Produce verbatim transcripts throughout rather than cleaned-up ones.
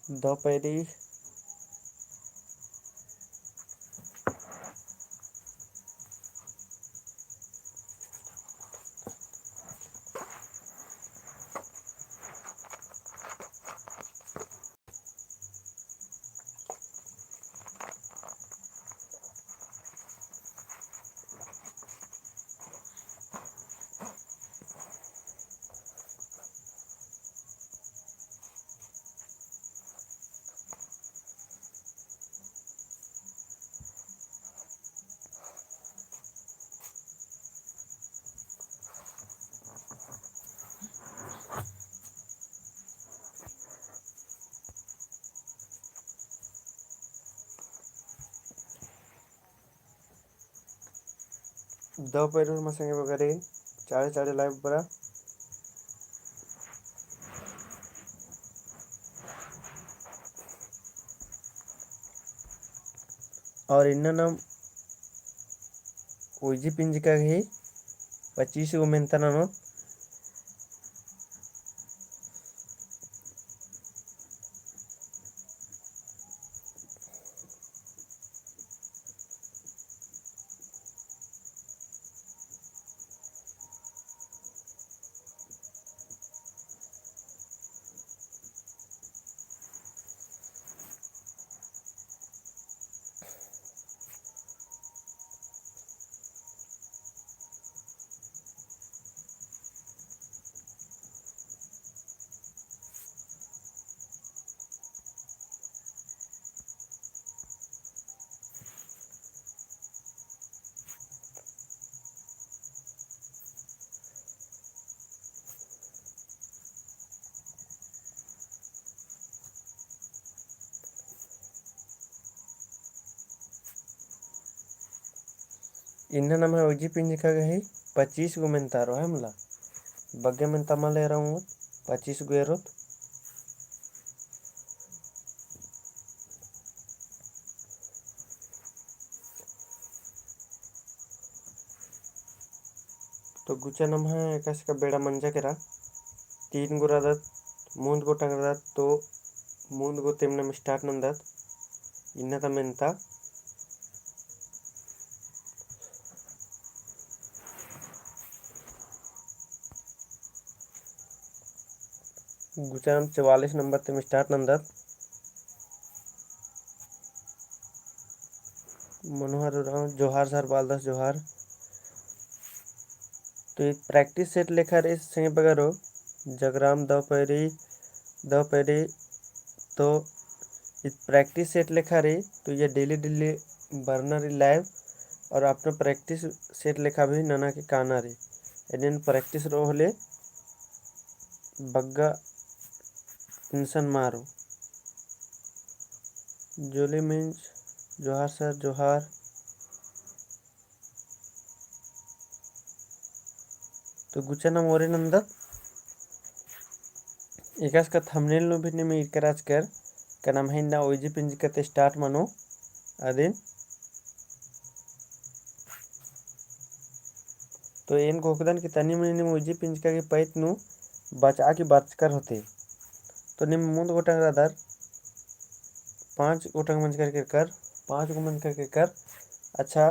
दव पैरी। दव पैरी होरमा संगे बगरे चाड़े चाड़े live बरा। और इन्ना नाम उइजी पिंजका गही पच्चीस गो मेन्ता ननोत। इन्ना नम्है उइजी पिंजका गही पच्चीस गो मेन्ता रओ है मला। बग्गे मेन्ता मल एरोत, पच्चीस गो एरोत। तो गुचा नम्है एकासे का बेड़ा मंजा केरा, तीन गो रअदत, मुन्द गोटंग रअदत, तो मुन्द गो तेम नाम start नन्दत, इन्ना ता मेन्ता। गुचा नाम चवालीस नंबर तेम start नन्दत। मनोहर उराँव, जोहार sir, बालदास जोहार। तो ई practice set लेखा रई संगे बगरो, जगराम दव पैरी, दव पैरी, तो ई practice set लेखा रई, तो ये daily daily बरना रई live, और अपना practice set लेखा भी नना के काना रई। एन्ने practice रओ होले बग्गे tension मल रओ। जोली मिंज, जोहार sir, जोहार। तो गुचा नाम ओरे नन्दत। एकासे का thumbnail नू भी नीम ईरकर आचकर, का नम्है इन्ना उइजी पिंजका ती start मनो अदिन। तो एन घोखदन कि तनी मनी नीम उइजी पिंजका गही पइत नू बचआ की बरचकर होते। तो नीम मुन्द गोटंग रअदर, पाँच गोटंग मंजकर केरकर, पाँच गो मंजकर केरकर। अच्छा,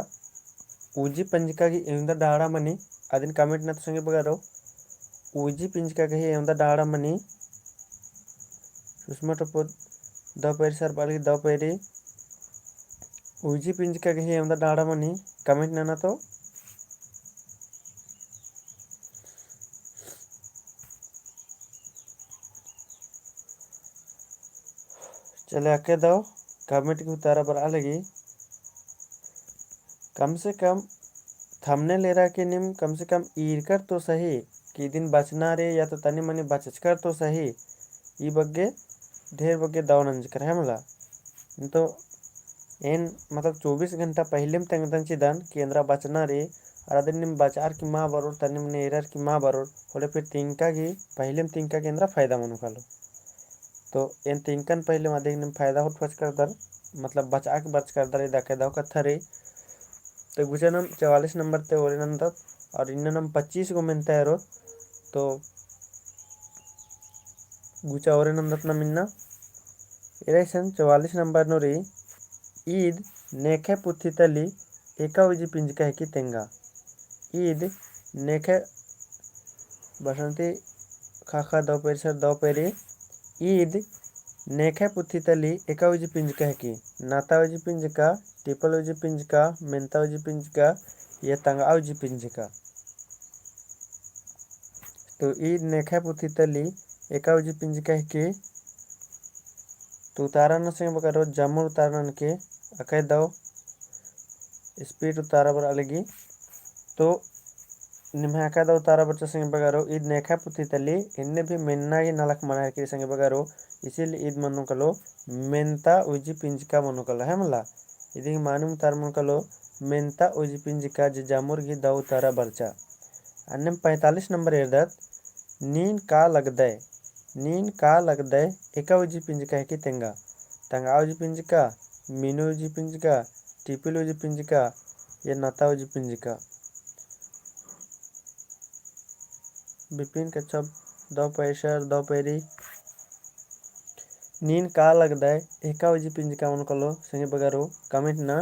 उइजी पिंजका गही एवंदा डहड़ा मनी, अदिन comment नना तो संगे बगरो। उइजी पिंजका गही एवंदा डहड़ा मनी, सुषमा टोप्पो दव पैरी sir बअली, दव पैरी। उइजी पिंजका गही एवंदा डहड़ा मनी, comment नना तो। चले अक्के दव comment की उतारा बरआ लगी। कम से कम thumbnail एरा के नीम कम से कम ईरकर तो सही, कि इदिन बचना रई या तो तनी मनी बचचकर तो सही, ई बग्गे ढेर बग्गे दव नंजकर है मला। तो एन मतलब चौबीस घंटा पहिलेम तेंगदन चिदन कि एन्दरा बचना रई, अरा अदिन नीम बचअर की मल बरओर, तनी मनी एरर की मल बरओर, होले फिर तिंका गही, पहिलेम तिंका गही एन्दरा फायदा मनो कालो। तो एन तिंकन पहिलेम अदिन नीम फायदा उठवाचकर दर, मतलब बचआ की बरचकर दर, इदा के दव कत्था रई। तो गुचा नाम चवालीस नंबर ती ओरे नन्दत, और इन्ना नाम पच्चीस गो मेन्ता एरोत, तो गुचा ओरे नन्दत नाम इन्ना। एरा इसन चौवालीस नंबर नू रई, ईद नेखय पुथी तली एका उजी पिंजका हिकी तेंगा। ईद नेखय बसंती खाखा दौ पेरी सर दौ पेरी। ईद नेखय पुथी तली एका उजी पिंजका हिकी, नता उजी पिंजका, टिपल उजी पिंजका, मेन्ता उजी पिंजका, या तंगआ उजी पिंजका। तो ईद नेखय पुथी तली एका उजी पिंजका हिकी। तो उतारा नना संगी बगरो, जमुर उतारा ननके, अकय दौ speed उतारा बरआ लगी। तो निम्है अकय दौ उतारा बरचा संगी बगरो, ईद नेखय पुथी तली, एन्ने भी मेन्ना ही नलख मना हेरकी रई संगी बगरो, इसीलिए ईद मनो कालो, मेन्ता उजी पिंजका मनो कालो, है मला। इदी मानिम उतारा मनो कालो, मेन्ता उजी पिंजका जे जमुर गही दौ उतारा बरचा। अन्नेम पैंतालीस नंबर एरदत, नीन का लगदय, नीन का लगदय, एका उजी पिंजका हिकी तेंगा। तंगआ उजी पिंजका, मीनू उजी पिंजका, टिपिल उजी पिंजका, या नता उजी पिंजका। बिपिन कच्छप दौ पेरी सर दौ पेरी। नीन का लगदय, एका उजी पिंजका मनो कालो, संगी बगरो, comment नना।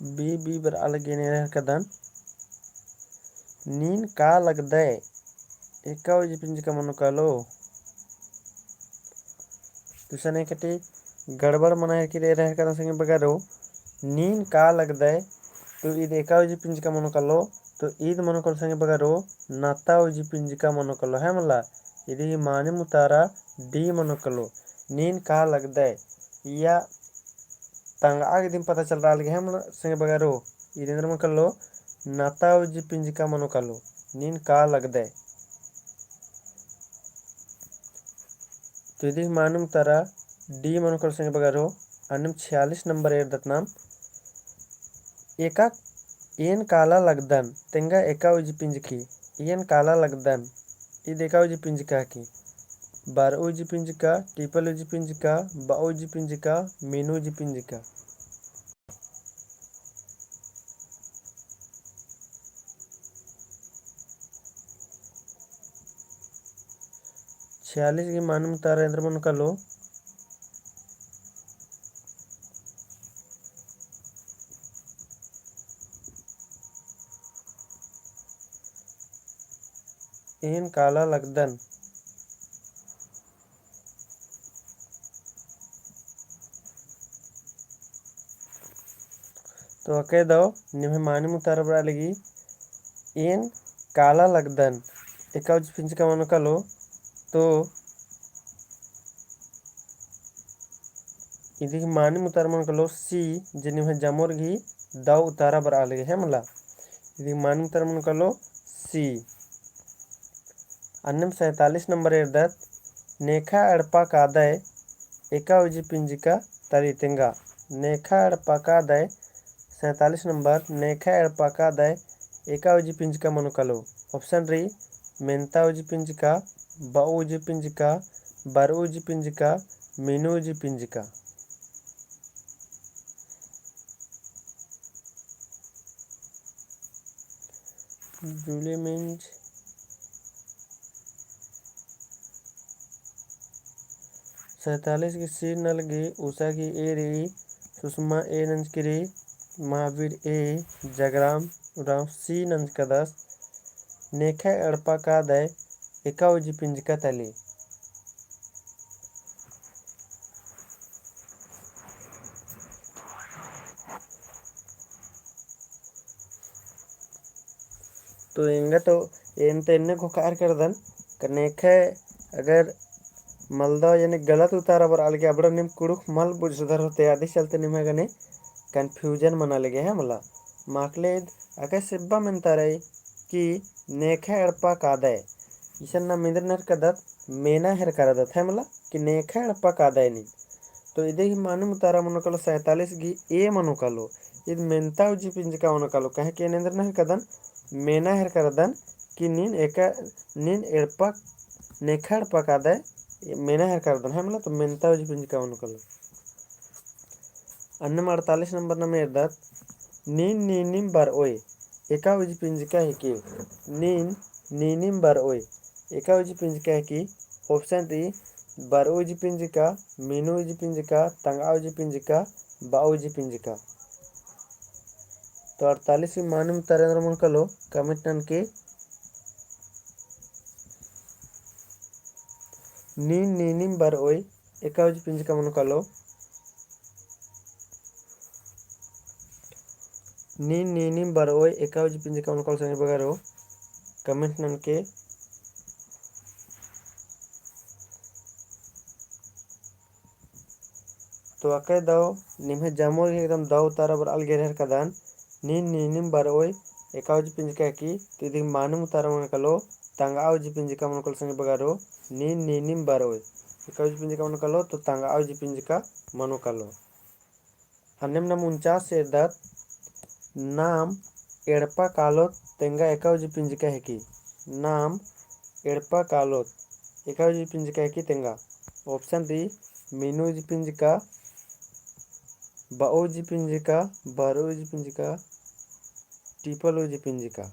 बी बी बरआ लगी एन्ने एरा हेरकदन। नीन का लगदय, एका उजी पिंजका मनो कालो। तो इसन एकटी गड़बड़ मना हेरकी रई एरा हेरकदन संगी बगरो। नीन का लगदय, तो ईद एका उजी पिंजका मनो कालो, तो ईद मनो कालो संगी बगरो, नता उजी पिंजका मनो कालो, है मला। इदी मानिम उतारा D मनो कालो। नीन का लगदय, या तंगआ गही दिम पता चलरआ लगी, है मला संगी बगरो। ईद एन्देर मनो कालो, नता उजी पिंजका मनो कालो, नीन का लगदय। तो इदी मानिम उतारा D मनो कालो संगी बगरो। अन्नेम छियालीस नंबर एरदत नाम। एका एन काला लगदन, तेंगा एका उजी पिंजकी, एन काला लगदन, ईद एका उजी पिंजका हिकी। बरऊ उजी पिंजका, टिपल उजी पिंजका, बऊ उजी पिंजका, मीनू उजी पिंजका। छियालीस गही मानिम उतारा एन्देर मनो कालो। एन काला लगदन। तो अकय दौ निम्है मानिम उतारा बरआ लगी, एन काला लगदन। एका उजी पिंजका मनो कालो, तो इदी मानिम उतारा मनो कालो C, जे निम्है जमोर गही दौ उतारा बरआ लगी, है मला। इदी मानिम उतारा मनो कालो C। अन्नेम सैंतालीस नंबर एरदत, नेखा एड़पा कादय एका उजी पिंजका तली तेंगा। नेखा एड़पा कादय, सैंतालीस नंबर, नेखा एड़पा कादय एका उजी पिंजका मनो कालो। Option रई, मेन्ता उजी पिंजका, बऊ उजी पिंजका, बरऊ उजी पिंजका, मीनू उजी पिंजका। जूली मिंज। सैंतालीस गही C नलगी, उषा गही A रई, सुषमा A नंजकी रई, महावीर A, जगराम उराँव C नंजकादस। नेखा एड़पा कादय एका उजी पिंजका तली। तो एंगा तो एन तो एन्ने घोखार करदन, का नेखा अगर मलदव यानी गलत उतारा बरआ लगी अबड़ा नीम कुँड़ुख़ मल बुझदर होते, अदी चलते निम्है गने confusion मना लगे है मला। माकले ईद अकय सिब्बा मेन्ता रई कि नेखा एड़पा कादय। इसन नाम एन्देर नहरकदत, मेना हेरकारदत है मला कि नेखा एड़पा कादय नीन। तो इदी गही मानिम उतारा मनो कालो सैंतालीस गही A मनो कालो। ईद मेन्ता उजी पिंजका मनो कालो। काहे कि एन एन्देर नहरकदन, मेना हेरकारदन कि नीन एका, नीन एड़पा, नेखा एड़पा कादय, मेना हेरकारदन है मला, तो मेन्ता उजी पिंजका मनो कालो। अन्नेम अड़तालीस नंबर नम एरदत, नीन नीनिम बरओय एका उज्जी पिंजका हिकी। नीन नीनिम बरओय एका उज्जी पिंजका हिकी। Option ती बरओ उज्जी पिंजका, मीनू उज्जी पिंजका, तंगआ उज्जी पिंजका, बओ उज्जी पिंजका। तो अड़तालीस ही मानिम उतारा एन्दरा मनो कालो, comment ननके। नीन नीनिम बरओय एका उज्जी पिंजका मनो कालो। नीन नीनिम बरओय एका उज्जी पिंजका मनो कालो संगी बगरो, comment ननके। तो अकय दव निम्है जमोर एकदम दव उतारा बरआ लगी एरहर कदन। नीन नीनिम बरओय एका उज्जी पिंजका हिकी, तो इदी मानिम उतारा मनो कालो, तंगआ उज्जी पिंजका मनो कालो संगी बगरो। नीन नीनिम बरओय एका उज्जी पिंजका मनो कालो, तो तंगआ उज्जी पिंजका मनो कालो। अन्नेम नम उनचास एरदत, नाम एड़पा कालोत तेंगा एका उज्जी पिंजका हिकी। नाम एड़पा कालोत एका उज्जी पिंजका हिकी तेंगा। Option ती मीनू उज्जी पिंजका, बओ उज्जी पिंजका, बरओ उज्जी पिंजका, टिपल उज्जी पिंजका।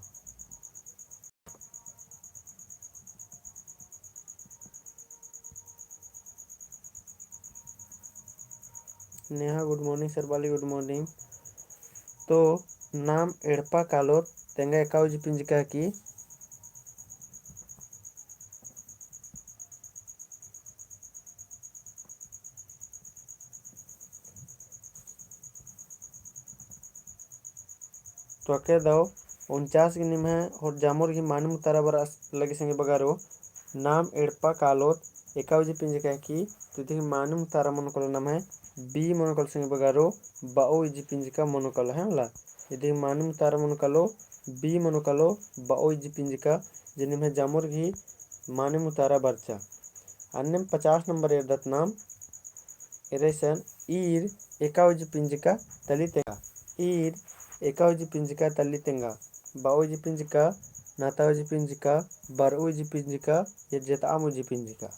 नेहा, good morning, सरबाली, good morning। तो नाम एड़पा कालोत तेंगा एका उज्जी पिंजका हिकी। तो अकय दव उनचास गही निम्है होर जमोर गही मानिम उतारा बरआ लगी संगी बगरो। नाम एड़पा कालोत एका उज्जी पिंजका हिकी, तो इदी मानिम उतारा मनो कालो नम्है B मनो कालो संगी बगरो, बओ उज्जी पिंजका मनो कालो, है मला। इदी मानिम उतारा मनो कालो, B मनो कालो, बओ उज्जी पिंजका, जे निम्है जमोर गही मानिम उतारा बरचा। अन्नेम पचास नंबर एरदत नाम, एरसन ईर एका उज्जी पिंजका तली तेंगा। ईर एका उज्जी पिंजका तली तेंगा। बओ उज्जी पिंजका, नता उज्जी पिंजका, बरओ उज्जी पिंजका, या जेतआम उज्जी पिंजका।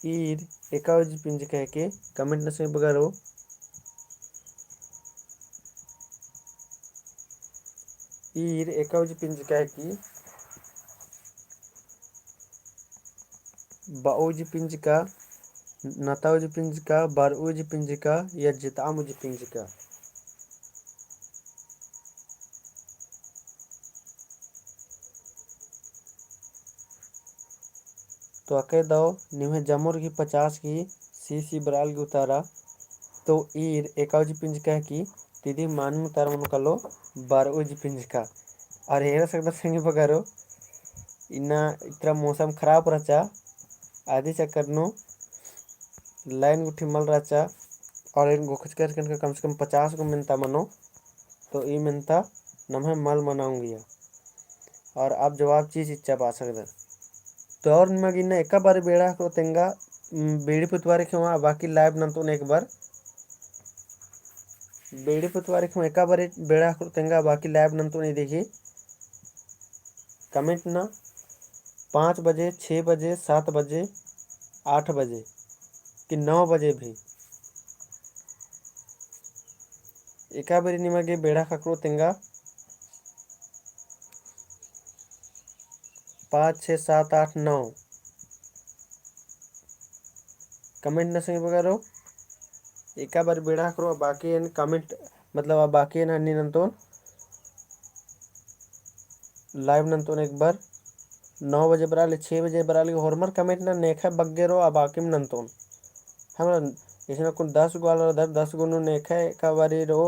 ईर एका उज्जी पिंजका हिकी, comment नना संगी बगरो। ईर एका उज्जी पिंजका हिकी, बओ उज्जी पिंजका, नता उज्जी पिंजका, बरओ उज्जी पिंजका, या जेतआम उज्जी पिंजका। तो अकय दव निम्है जमोर गही पचास गही C C बरआ लगी उतारा। तो ईर एका उज्जी पिंजका हिकी, तो इदी मानिम उतारा मनो कालो, बरओ उज्जी पिंजका। और एरा सकदर संगी बगरो, इन्ना इतरा मौसम खराब रहचा, अदी चक्कर नू line गुट्ठी मल रहचा, और एन गोखचकर कम से कम पचास गो मेन्ता मनो, तो ई मेन्ता नम्है मल मना ओंगिया। और आप जवाब चिच्चा बआ सकदर। तो और निमा गे इन्ना एका बारी बेड़ा ख़क्खरो तेंगा, उम, बेड़ी पुतवारी ख़ेवा बाकी live नन्तोन एक बार। बेड़ी पुतवारी ख़ेवा एका बारी बेड़ा ख़क्खरो तेंगा बाकी live नन्तोन, ई देखी। Comment ना पाँच बजे, छः बजे, सात बजे, आठ बजे कि नौ बजे भी। एका बारी निमा गे बेड़ा ख़क्खरो तेंगा। पाँच, छः, सात, आठ, नौ। Comment नना संगी बगरो। एका बारी बेड़ा ख़क्खरो, बाकी एन comment, मतलब, आ बाकी एन हन्नी नन्तोन। Live नन्तोन एक बार। नौ बजे बरआ लगी, छः बजे बरआ लगी, होरमर comment ना नेखय बग्गे रओ, आ बाकिम नन्तोन। हमरा इसने कुन दस गो आलर दर, दस गो नू नेखय एका बारी रओ,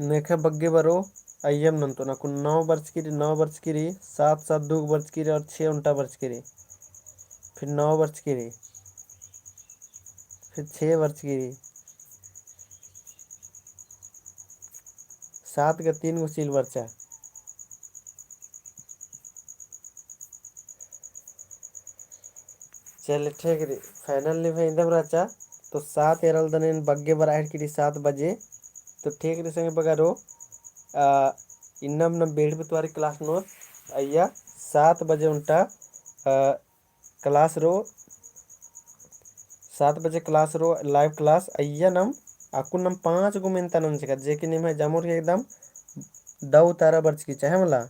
नेखय बग्गे बरओ, अइय्यम नन्तोन। अक्कुन नौ बरचकी रई, नौ बरचकी रई, सात, सात दुगो बरचकी रई और छः ओन्टा बरचकी रई। फिर नौ बरचकी रई, फिर छः बरचकी रई। सात गा तीन गो चिल बरचा। चले, ठीक रई, final निम्है इन्दम रहचा। तो सात एरा लगदन एन बग्गे बरआ हेलरकी रई सात बजे। तो ठीक रई संगी बगरो, आ, इन्नम नम बेड़ी पुतवारी class नू अइया सात बजे ओन्टा, आ, class रओ। सात बजे class रओ, live class। अइय्या नम अक्कुन नम पाँच गो मेन्ता नंजका, जे कि निम्है जामोर गे एकदम दौ उतारा बरचकी चाहे मला।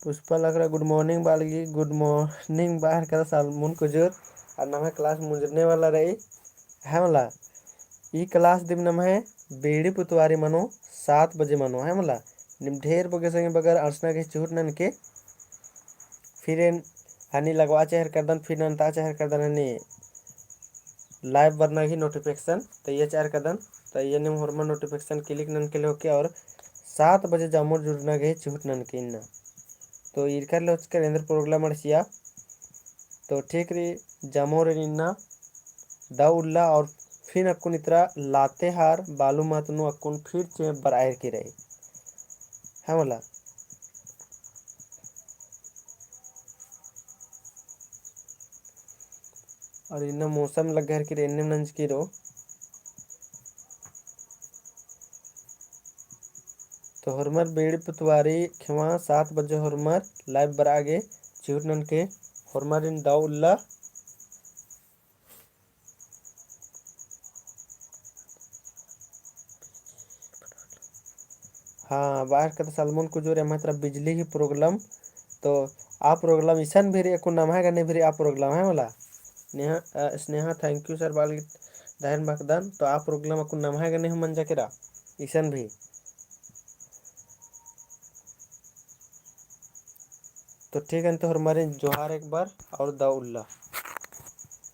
पुष्पा लकड़ा, good morning बालगी, good morning बाहर करा सालमुन कुजूर। और नम्है class मुंजरने वाला रई, है मला। ई class दिम नम्है बेड़ी पुतवारी मनो, सात बजे मनो, है मला। निम ढेर बग्गे संगे बगर अंड़सना गे चिहुट ननके, फिर एन हनी लगवा चेहर करदन, फिर नन्ता चेहर करदन हनी live बरना गे notification, तो ये चेहर करदन, तो ये निम होरमर notification click ननके लेके और सात बजे जामोर जुड़ना गे चिहुट ननके इन्ना। तो ईरकर ले उचकर एन्देर program अंड़सिया, तो ठीक रई, जामोर इन्ना दौ उल्ला और फिर अक्कुन इतरा लातेहार बालू महतो नू अक्कुन फिर चेंप बरआ एरकी रई, है मला। और इन्ना मौसम लग्गा एरकी रई, एन्नेम नंजकी रओ। तो होरमर बेड़ी पुतवारी खेवा सात बजे होरमर live बरआ गे चिहुट ननके, होरमर इन्ना दौ उल्ला। हाँ, बाहर कत्था सालमुन कुजूर, एम्है तरा बिजली ही problem। तो आ problem इसन भी रई, अक्कुन नम्है गने भी रई आ problem, है मला। नेहा, अ, स्नेहा, thank you sir बालगी धैन बअदन। तो आ problem अक्कुन नम्है गने हूँ मंजा केरा इसन भी। तो ठीक है, तो होरमारिन जोहार एक बार और दौ उल्ला।